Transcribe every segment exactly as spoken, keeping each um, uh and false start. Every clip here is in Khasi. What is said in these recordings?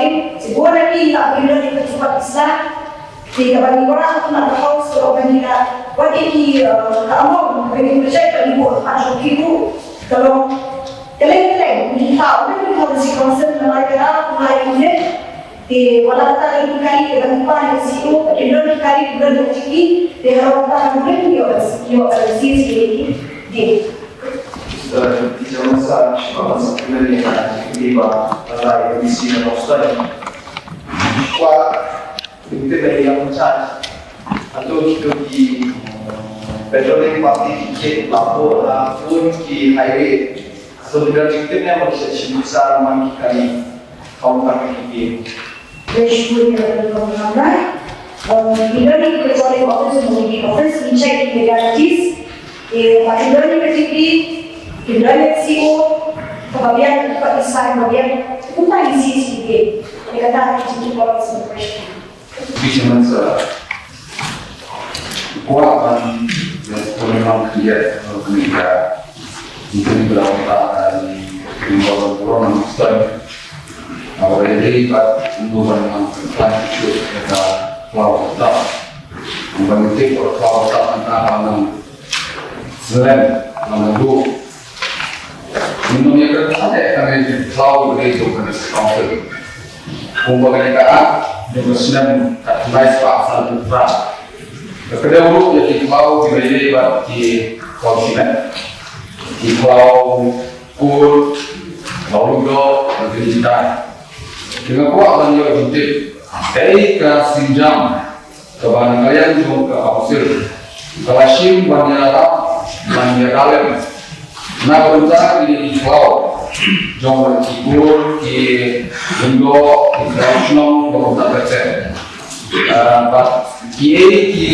Salim, sibun na ki la ki don ki tu pat isla. Ki ka bani wara tu na ka house ko bani la. Wat ki, eh, ka among bani project bani buat ha ki tu. Kalau keleng-keleng ni tak ada ni kalau si concern na mai kena mulai ni. Te wala kata ka dei ka kali ka dang pan ka C E O, ka dei ka kali ka dei ka ciki, te wala kata ka dei ka ïoh ka C E O ka dei ka C E O. Te. Teacher Mansa, shuwa ban supplement ïa ka, ïa ka ba, ba la ïa bisi na Boston. Shuwa, kita dah yang chat. Atau kita di petroleum party tiket lapor, ah, pun di highway. Atau tidak kita ni apa sih, bisa ramai kita ni. Kaum kami ini. Dei shuh ïa ka dei ka kamra. Em, ïa ka dei ka dei ka office, mo ki office, ki check ki legalities. Ïa ka dei ka dei ka dei ka C E O. Ka ba biang ka ba isai ba biang. Kumta ïa C C T V. Ïa ka dei ka dei ka office operation. Vice Chancellor, kwah ban ïa ka memang clear, clear. Ynda la wan ta ni, ni ba la burom nang stai. Aba dei dei ba ndu ban nang stai shu ka plau ta. Nang ban ngi tik ba plau ta nang ta ba nang slem nang ndu. Ndu ni ka ta dei ka ni plau dei tu ka ni council. Kumba ka ni ka a, ni ka snem ka nai spa san tu pra. Ka dei ulu ya ki plau ki ba ye ba ki plau sinem. Ki plau Kur, Mawludo, Bagi Jintai. Ki nga kwah ban ïoh ban tip kaei ka sienjam kaba na ka liang jong ka council ka la shim ban ïarap ban ïaralem na ka bynta kine ki plau jong ki Kur, ki Ludo, ki Plau Shnong, ba kumta ka teh. Ah, bad kiei ki,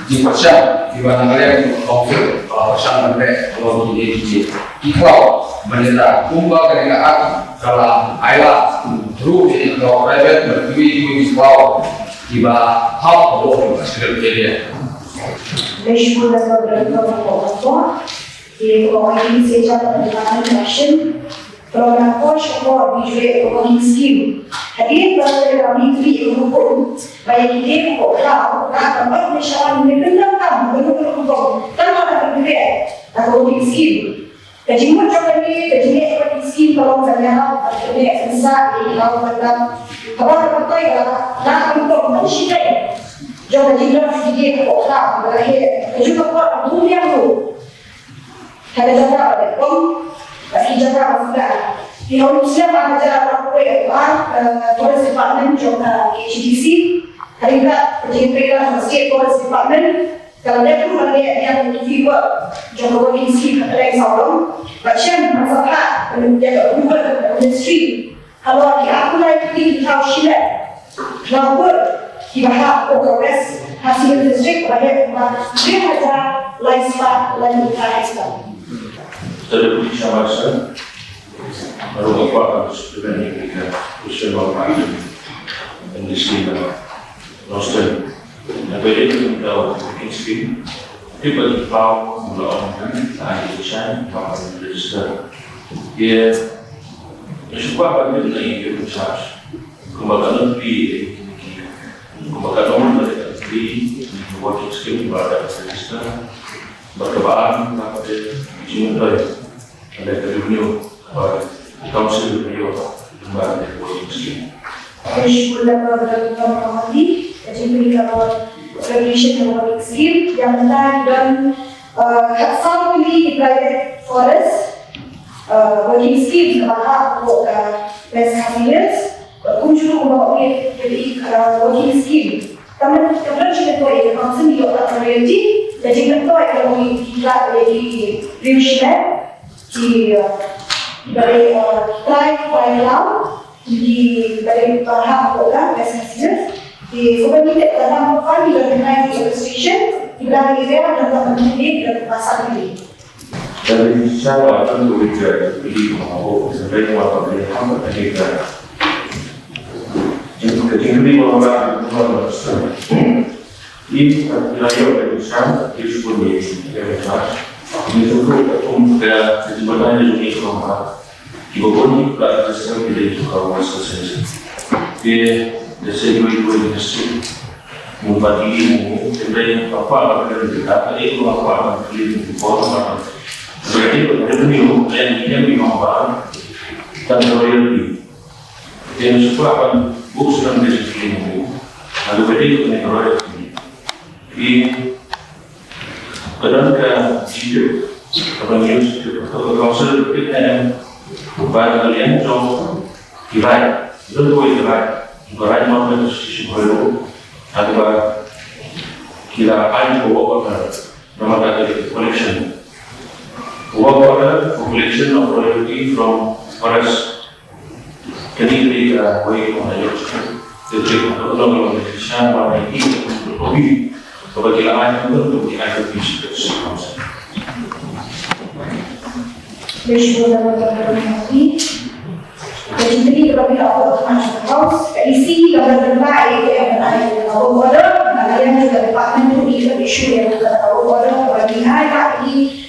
ki pyrshang kiba na ka liang jong ka council ba pyrshang ban leh ïa kine ki, ki plau ban ïada kumba ka dei ka act ka la ai lad ruh ïa ki plau private bad kiwei kiwei ki plau kiba hap hapoh ka schedule area. Lei shibun da ka bynta ka pok ka pok. Ïa ka pok ïa ki sejak ka pok ka pok. Program ko shoko di jwe ko working scheme. Hadien ba ka dei ka mi tri ko hukum ba ïa ki dei ko khlaw ka ka ba ni shawan ni bendang kam ko ko ko ta ma ka dei ka working scheme. Ka jingmut jong ka ni ka jingeh working scheme ka long ka ïa ka ni ka sa ïa ka ba ka ta ka ba ka ta ïa ka na ka ko ko shi dei. Jong ka jingmut jong ki dei ko khlaw ka he ka jingmut ko ko yang ko. Ka jaka ba dei pom, ka jaka ba suda. Ki hau snem ba ka jaka ba kuwe ba, eh, Forest Department jong ka K H A D C. Ka ringkat ka jingpela ka State Forest Department. Ka lek tu ka lek yang ki work jong ka working scheme ka lek saulong. Ba chen ba sa ha ka lek ka work ka ministry. Halor ki apply ki thaw shilek. Halor kiba hap ko ka West Khasi Hills District ba heh ba heh hajar lai spah lai spah hektar. Tadi pun sama saya baru apa harus dibanding dengan usia bapak dan di sini Northern. Nang pwede ngi daw working scheme. Te ba ngi pau ngi la ong kan la ai chan ba ngi register. Ye ngi shu kwah ban ïoh ngi ïoh charge. Kumba ka long pi kumba ka long ba ka pi working scheme ba ka register. Ba ka ba an ba ka te jingdoi. Ada ka revenue ba council ka ïoh ba ka working scheme. Shibun da ka ba da ka ba di ka jingpynlong ka ba ka mission ka ba scheme ïa mynta don, eh, khatsaw tylli ki private forest, eh, working scheme ka ba hap ko ka West Khasi Hills. Kumjuh kumba ka ïa ka working scheme. Ka man ka plan shi ko ïa ka council ïoh ka priority ka jingmyntoi ka ïa ki, ïa ki riewshlem. Ki, uh, ki ba dei, uh, trai trai law, ki ba dei ba hap ko ka business. Ki ko ba ni ka dang ko ni ka dang ki registration, ki ba ni ka dang ko ni ka dang pasal ni. Dari sana akan bekerja di rumah, oh, sampai rumah tak boleh hambat lagi. Jadi, jadi rumah orang, rumah orang. Ïa ka ïa ka san ïa ka bun ïa ka san. Ïa ka tu ka kum ka jingbatai ïa ka san. Kiba bun ïa ka san ïa ka san. Ïa ka san ïa ka san. Mu ba di mu ïa ka apa ka ka ka ka ïa ka apa ka ka ïa ka apa. Ïa ka ïa ka apa. Tan royalty. Ïa ngi shu kwah ban buh shuh nang dei shuh ïa ngi. Nga dei ba dei ka ngi ka roi ïa ngi. Ïa ka don ka jingtip kaba ngi ïoh tip ka council ka tip ne em ba ka liang jong ki rai. Don kawei ka rai. Ka rai ma ka shisha ka rai. Haba ki la ai ka work order. Namar ka collection. Work order for collection of royalty from forest. Kane ka dei kawei ka ba ngi ïoh. Ka dei ka ba ngi ïoh sha ba ngi ïoh ka kopi kaba ki la ai ka ba ki ai ka kopi. Ka jingkylli kaba phi la ong ha House, ka E C kaba pynbna ïa ka work order, na ka liang jong ka department ruh ngi la issue ïa ka work order kaba ngi ai ba ki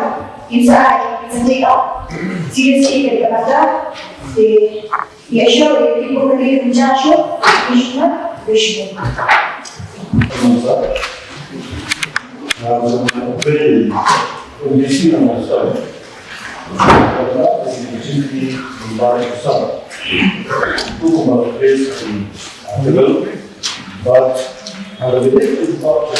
kam, kin sa ai, kin sa take up seriously ka dei ka matter. Te ïa shuh, ïa ki pun ka dei ka jia shuh, ïa shuh, ïa shuh. But I believe it's about the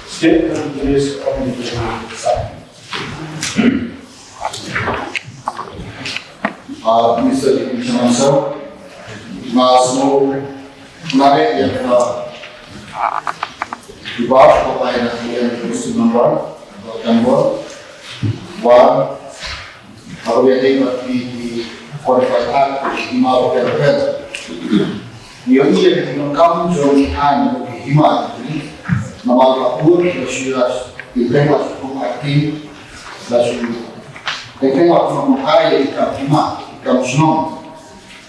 state countries of the side. Uh, Mister Deputy Chairman, sir, nga sngewbha ïa ka jubab ba ïa ka Muslim member ba kan bor wa Haba ïadei bad ki, ki qualified act, ki hima ba pher bapher. Ngi ïohi ïa ka jingdonkam jong ki aiñ, ki hima, ki, namar la bun ki la shu, ki la shu kum acting, la shu, ki la shu kum ai ïa ki kam hima, ki kam shnong.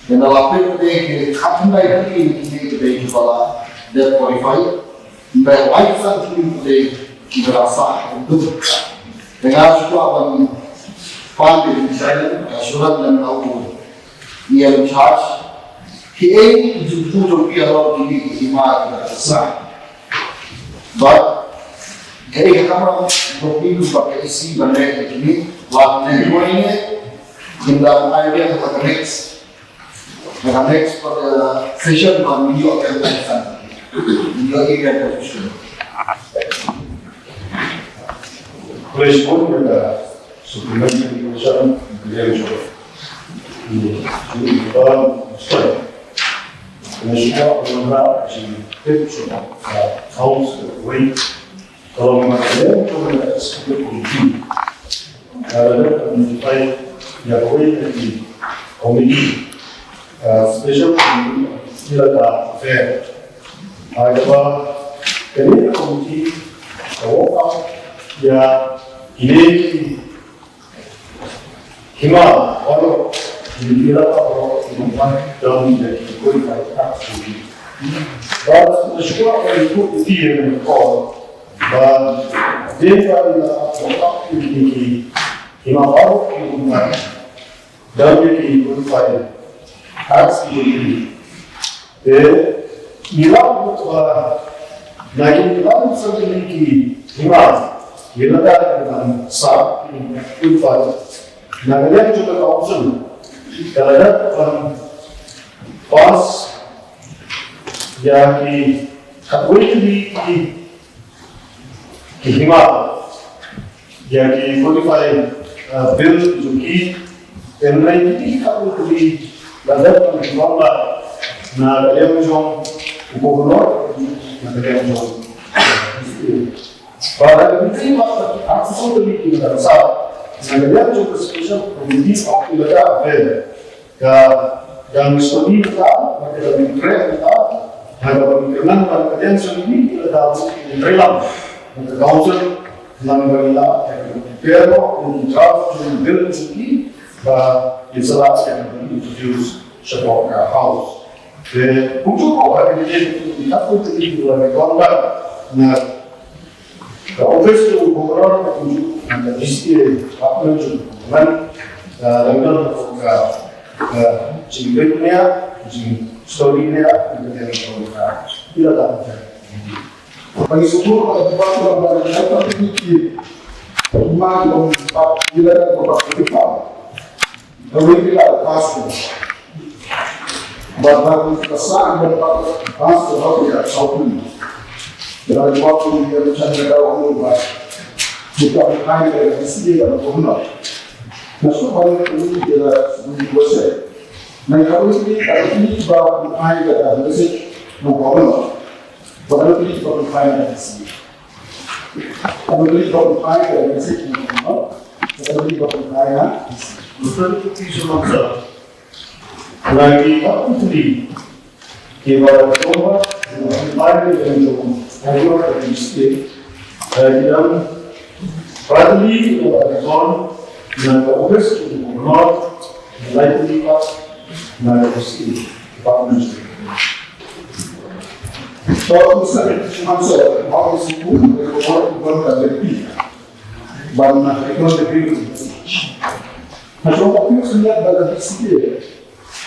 Ynda la peit, ki khatduh lai ki, ki, ki, ki ba la dep qualify. Ba wai san ki, ki, ki ba la sah duk. Te nga shu kwah ban pan ki jingshai lem, ka shu ran lem na u E M in charge. Ki ei ki jingpynjah ki ïa la ki, ki hima ki ba la sah. But ka ei ka kamra, ko ki ba ka isi ban leh ki ni, la ne ko ne, kin da ai ïa ka next. Next, uh, session ba ngi ïoh ïa ka session. Ngi ïoh ïa ka session. Please put the supplementary question in the lecture. Ni, ni, ni, ni, ni, ni, ni, ni, ni, House, wait. Ka long ba ka leh ka executive committee. Ka leh ka committee ïa kawei na ki committee, uh, special committee ïa ka affair. Haba kane ka committee ka work out ïa kine ki Hima, olo, ila pa olo, ila pa, dong ida ki koi kai tak sini. Ba, shuwa ko iku iti yang ko. Ba, dia pa ila pa olo, ila ki, hima olo, ila pa, dong ida ki koi kai. Arts ki jong ki. Te ngi la buh ba na ki ngi la buh sa ki hima, ngi la da ki ban sah ki ban pynpaw na ka liang jong ka council, ka la da ban pass ïa ki khatwei tylli ki ki hima ïa ki forty-five, uh, bill jong ki. Hynrei ki, ki khatwei tylli la dep ban pynpaw na ka liang jong u Governor, na ka liang jong, uh, D C A. Ba la dep ban pynpaw na ki arphew saw tylli ki la sah na ka liang jong ka Special Committee of Electoral Affairs. Ka dang study mynta, ba ka dang treh mynta, ha kaba ngi kyrmen ba ka dang study, ka dang treh lang. Ka council, nang ba ngi la, ka dang prepare mo, ka dang draft, ka dang bill, ka dang ba ngi sa la, ka dang introduce shapoh ka house. Te, kumjuh ko, ha ka dang, ka dang, ka dang, ka dang, ka dang, Ka office jong u Governor ka kumjuh, ka D C A department jong u Governor, ka dang don ka, ka jingpeit nia, jingstudy nia, ka dang don ka ila ta ka. Bagi syukur pada tempat orang baru yang terpilih. Iman orang tempat ila ta ka. Kawei ki la pass ko. Bad ba ki la sah ban pass ko ha ki ïa saw phew. Ki la jubab ko ïa ka chan ka daw ko ba. Ki la pynphai ïa ka D C A bad ka Governor. Na shu ba ki la shu ba se. Na kawei ki la pynphai ïa ka D C A bad ka Governor. Bad ki la pynphai ïa ka D C A. Bad ki la pynphai ïa ka D C A. Bad ki la pynphai ïa ka D C A. Betul tu ki semua. Lagi aku tadi, kiba domba, kiba pai, kiba domba, ayo, kiba mesti, eh, kiba bradli, kiba zon, na ka office, kiba gubernor, lagi kiba, na ka mesti, kiba mesti. So, misalnya, cuma so, mau disebut, kalau bukan K T P, ban, eh, itu lebih. Nah, cuma tapi sebenarnya pada di sini,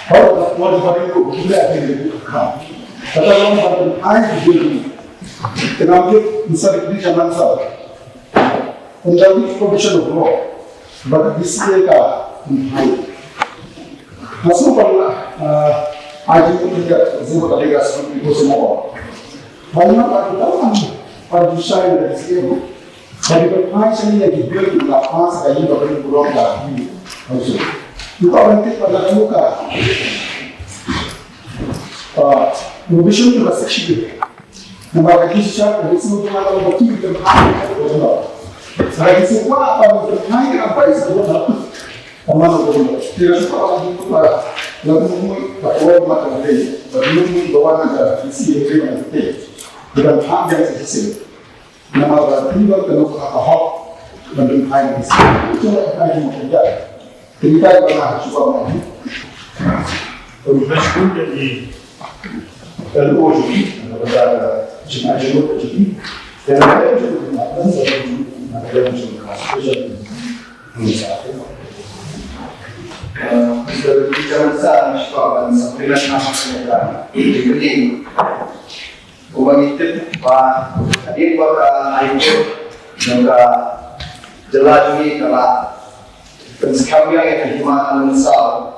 Haba ka por ba dei ruh, ba dei ruh ka. Kata long ba dei ai ki bil. Kena bit masa dei jangan sa. Under the provision of law, ba dei sila ka ai. Masu ba la, ah, aji ko tiga, zero tiga, sembilan puluh semua. Banyak ba kita kan, ba di saya dari sini. Ba ki pynphai shane ïa ki bill ba la pass ka ïing ba pynburom ka ïing. Ngi kwah ban tip ba la ka, ah, provision to the section. Namar ka ki shisha ka ki shu tang ba ki pynphai. Ka ki shu kwah ba ki pynphai ka bai sa ba. Ka man ka bai. Ki la shu kwah ba ki pynphai. La ka mui ka bai ma ka bai. Ba ki mui ba wan ka ki si ïa ka bai. Ki pynphai ïa ki si. Namar ba phi ba kano ka hok ban pynphai na ka sien. Ka sien ka pynphai ki mut ka jait. Pynphai ba nga shuwa ma hi. Pynphai shuwa ka i. Ka lu o shuwa. Namar ba ka jing ai shuwa ka jing. Ka na ka jing ka na ka jing ka na ka jing ka special. Ni sa. Eh, kita bicara sa shuwa ban supplement nama ka. Jadi, Kumba ngi tip ba hadien ba ka High Court jong ka jylla jong ngi ka la pynskhem ïa ka hima Amensaw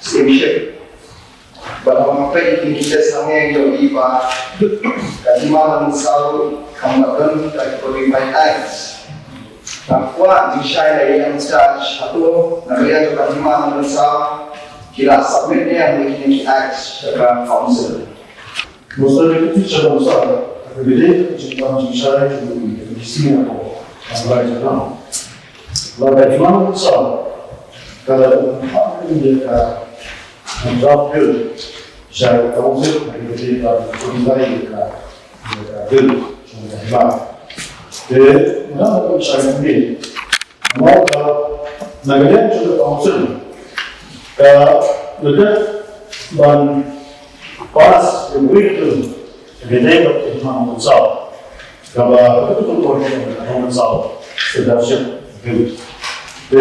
Steamship. Bad haba nga peit ïa ki case hangne nga ïohi ba ka hima Amensaw kam don ka Codified Acts. Nga kwah jingshai na ïa nga stad hato na ka liang jong ka hima Amensaw ki la submit ne em ïa kine ki acts sha ka council. Mostly ki teacher dang sa, ka bidei ka jingkam jingshai jong u D C na ko, ang lai jong nang. La ka jingmang sa, ka la jingkam jingkam ka draft bill, shai ka council, ka bidei ka jingkam ka bill, jong ka jingmang. Te, na ka jingshai ni, Mo ka, na ka liang jong ka council ka la dep ban pass ka wei ka, ka dei ka hima Amensaw. Kaba ka tu tu ko ka Amensaw Succession Bill. Te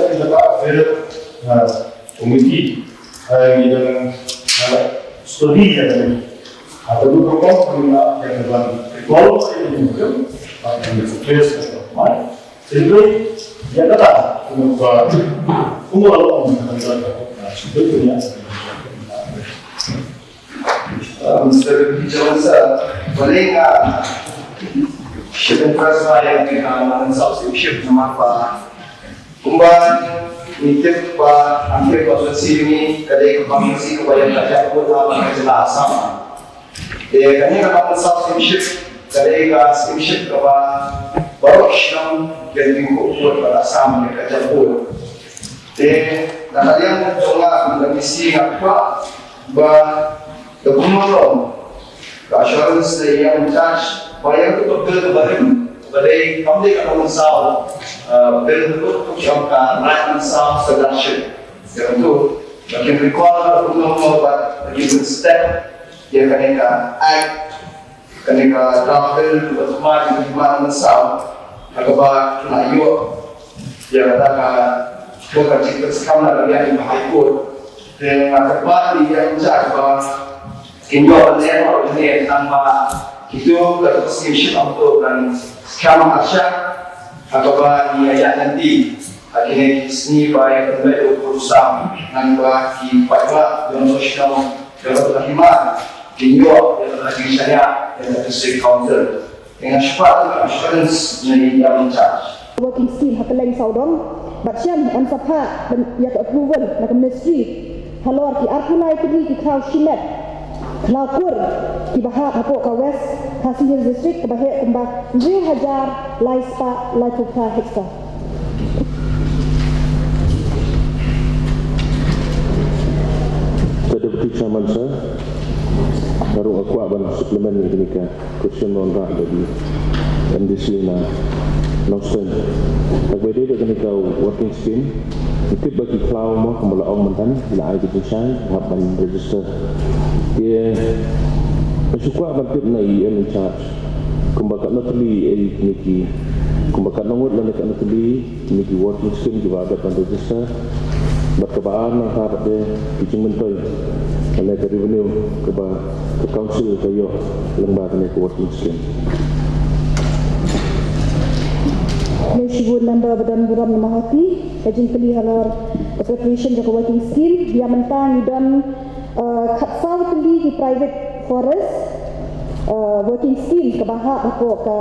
kata ka, uh, committee, uh, ngi dang, uh, study ïa kane. Hato ka rukom ka mut ïa ka ban recall ïa ka rukom, ban replace ka rukom. Siyempre, ïa kata, kumba, kumba la ong, kumba la ong, kumba la ong. Um, Mister Jones, uh, balei nga shim interest ba ïa kane ka Mandan South Steamship namar ba kumba ngi tip ba hangtei constituency jong ngi ka dei ka constituency kaba ïeng kajat bun ha ka jylla Assam. Te kane ka Mandan South Steamship ka dei ka steamship kaba baroh shnong ïeng kajat bun ha Assam ïeng kajat bun. Te na ka liang jong nga kum ka M D C nga kwah ba da kumno long ka assurance na ïa in charge ba ïa ka bill kaba rim ba dei kam dei ka Mandan South, uh, bill ka dei ka Mandan South Federation. Ïa ka tu ba kin recall ka kumno ba kin step ïa kane ka act, kane ka draft bill ba thymmai, ba thymmai mynsaw ha kaba ki la ïoh ïa kata ka, ka jingpynskhem na ka liang jong ka High Court. Te nga kyrpad ïa i judge ba kin ïoh ban leh noh ïa kane, tang ba kito ka steamship ym to kan skhem harsha ha kaba ngi ïa ïaid lynti ha kine ki sngi ba ïa pynbeit u Khursam, ngan ba ki paidbah jong ka shnong jong ka hima kin ïoh ïa ka jingshaniah ïa ka District Council. Te nga shu kwah ka assurance na i in charge. Working scheme ha kylleng sawdong bad shen ym sa phah ban ïa ka approval na ka ministry halor ki arphew lai tylli ki khlaw shimet, khlaw kur kiba hap hapoh ka West Khasi Hills District kaba heh kumba hynriew hajar lai spah laiphew phra hektar. Ka Deputy Chairman, sir, nga ruh nga kwah ban supplement ïa kane ka question ba wanrah da i MDC na Nongstoiñ. Haba ïadei bad kane ka working scheme, ngi tip ba ki khlaw mo kumba la ong mynta ki la ai ka jingshai hap ban register. Te nga shu kwah ban tip na i in charge kumba katno tylli ïa kine ki, kumba katno ngut lane katno tylli kine ki working scheme kiba dep ban register, bad kaba ar nangta pat de ki jingmyntoi lane ka revenue kaba ka council ka ïoh lyngba kane ka working scheme. Khublei shibun Member ba don burom na Mawhati, ka jingkylli halor ka preparation jong ka working scheme. Ïa mynta ngi don, eh, khatsaw tylli ki private forest, eh, working scheme kaba hap hapoh ka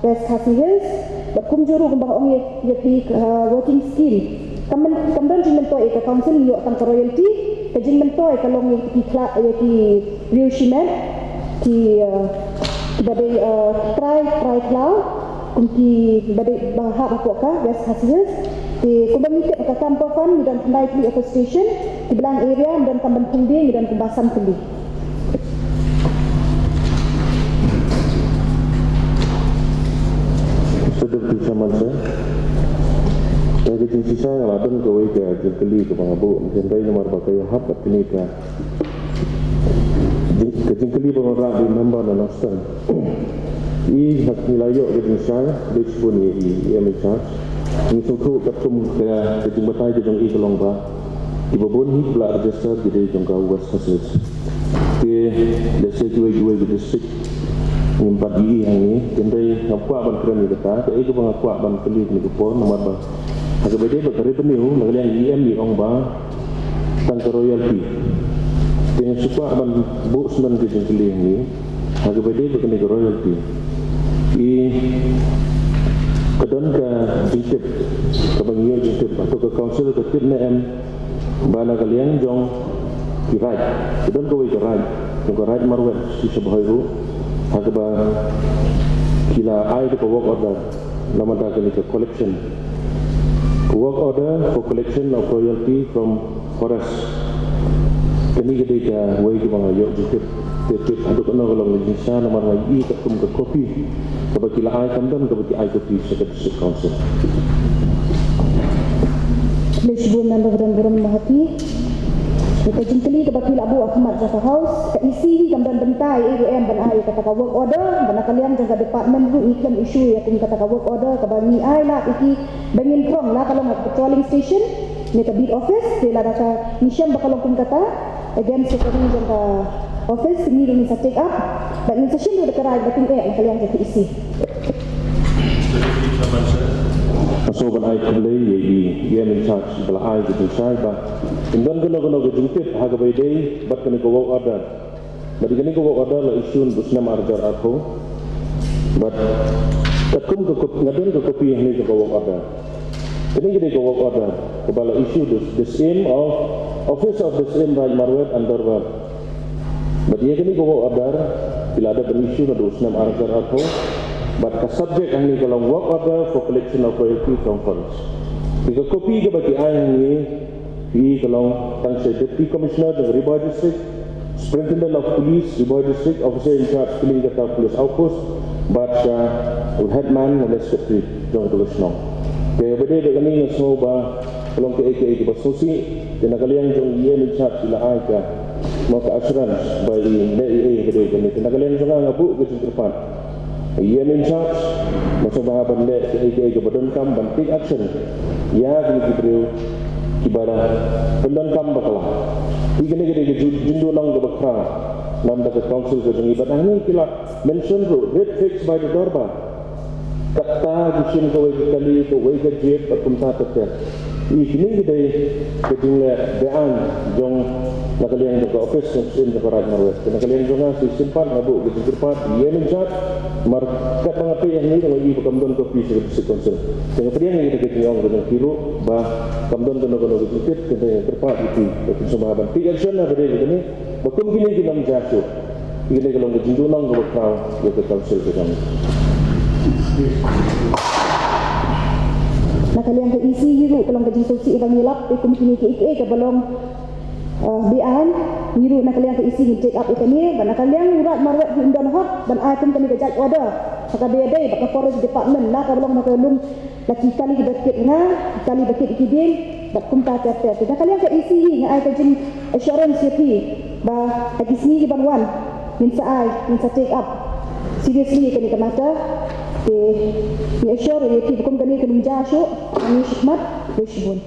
West Khasi Hills, bad kumjuh ruh kumba ong ïa, ïa phi, uh, working scheme. Kam, kam don jingmyntoi ïa ka council, ïoh tang ka royalty, ka jingmyntoi ka long ïa ki khlaw, ïa ki riew shimet, ki, uh, kiba dei, uh, trai, trai khlaw, kum kiba dei ba hap hapoh ka West Khasi Hills. Te kumba ngi tip ka Camper Fund, ngi don khyndai tylli office station, ki Blang area, ngi don Kambon Pungde, ngi don kumba san tylli. Mister Deputy Chairman, sir, ïa ka jingshisha nga la don kawei ka jingkylli kaba nga buh, hynrei namar ba ka ïahap bad kane ka jing-, ka jingkylli ba wanrah da i Member na Nongstoiñ. I haba ngi la ïoh ka jingshai, dei shibun ïa i, i in charge. Ngi sngewthuh katkum ka, ka jingbatai ka jong i ka long ba kiba bun hi kiba la register ki dei jong ka West Khasi Hills. Te lehse kiwei kiwei ki district ngim pat ïohi hangne, hynrei ngam kwah ban kren ïa kata, kaei kaba nga kwah ban kylli ha kane ka por namar ba ha kaba ïadei bad ka revenue na ka liang i em i ong ba tang ka royalty. Te nga shu kwah ban buh shuh ka jingkylli hangne ha kaba ïadei bad kane ka royalty. I ka don ka jingtip kaba ngi ïoh jingtip, hato ka council ka tip ne em ba na ka liang jong ki raid, ki don kawei ka raid, jong ka raid Marwet, shi sha Bhoi ruh, ha kaba ki la ai da ka work order, namar da kane ka collection. Work order for collection of royalty from forest. Kane ka dei kawei kaba nga ïoh jingtip, te tip haduh katno ka long ka jingshisha, namar nga ïohi katkum ka copy kaba ki la ai, kam don kaba ki ai copy sha ka District Council. Khublei shibun Member ba don burom na Mawhati. Ïa ka jingkylli kaba phi la buh ha khmat jong ka House, ka E C hi kam don bynta ei ei ruh em ban ai ïa kata ka work order, ba na ka liang jong ka department ruh ngi khlem issue ïa kum kata ka work order kaba ngi ai lad ïa ki ba ngin prong la ka long ha ka patrolling station ne ka beat office, te lada ka ngi shem ba ka long kum kata against ka ruh jong ka office, te ngi ruh ngin sa take up bad ngin sa shim ruh da ka rai ba tyngeh na ka liang jong ka E C. Nga sngewbha ban ai khublei ïa i E M in charge ba la ai ka jingshai ba ym don kano kano ka jingtip ha kaba ïadei bad kane ka work order. Bad ïa kane ka work order la issue naduh u snem ar hajar arphew. Bad katkum ka kop-, nga don ka copy hangne jong ka work order. Kane ka dei ka work order kaba la issue da, da Syiem of, Office of the Syiem Raij Marwet and Dorbar. Bad ïa kane ka work order ki la dep ban issue naduh u snem ar hajar arphew. Bad ka subject hangne ka long work order for collection of royalty from foreigners. Te ka copy kaba ki ai hangne, ki ka long tang sha Deputy Commissioner jong ka Ri Bhoi District, Superintendent of Police Ri Bhoi District, Officer in charge Kylliang Jatta Police Outpost, bad sha u Headman lane Secretary jong ka shnong. Te ba dei da kane nga sngew ba ka long kaei kaei kaba sngewsih, te na ka liang jong i E M in charge i la ai ka, mo, ka assurance ba i leh ei ei ba dei kane. Te na ka liang jong nga nga buh ka jingkyrpad ïa i E M in charge, ba sngewbha ban leh kaei kaei kaba donkam ban take action ïa kine ki briew kiba la pyndonkam bakla. Te kane ka dei ka ju-, jingduhnong kaba khraw na ka bynta ka council ka jong ngi. Bad hangne ki la mention ruh rate fixed by the Dorbar. Kata ki shim kawei ka kali, kawei ka jied bad kumta ter ter. Ïa kine ki dei ka jingleh be-aiñ jong na ka liang jong ka office jong ka Syiem jong ka Raij Marwet. Te na ka liang jong nga shisien pat nga buh ka jingkyrpad ïa i E M in charge, namar katba nga peit hangne nga ïohi ba kam don copy sha ka District Council. Te nga pdiang ïa ka jingong ka jong phi ruh ba kam don kano kano ka jingtip, te nga kyrpad ïa phi ba phin sngewbha ban take action ha ba dei kane, ba kum kine kin ym jia shuh. Kine ka long ka jingduhnong kaba khraw ïa ka council ka jong ngi. Na ka liang ka E C hi ruh ka long ka jingsngewsih ba ngi lap ïa kum kine kiei kiei kaba long, eh, be-aiñ, ngi ruh na ka liang ka E C ngin take up ïa kane, bad na ka liang u Raij Marwet hi ym don hok ban ai kum kane ka jait order ha kaba ïadei bad ka Forest Department, la kaba long na ka lum, la ki kali kiba kit nga, ki kali ba kit ki dieng bad kumta ter ter. Te na ka liang ka E C hi nga ai ka jing assurance ïa phi ba ha ki sngi kiban wan ngin sa ai, ngin sa take up seriously ïa kane ka matter. Te ngi assure ïa phi ba kum kane kan ym jia shuh, ngi shikmat, khublei shibun.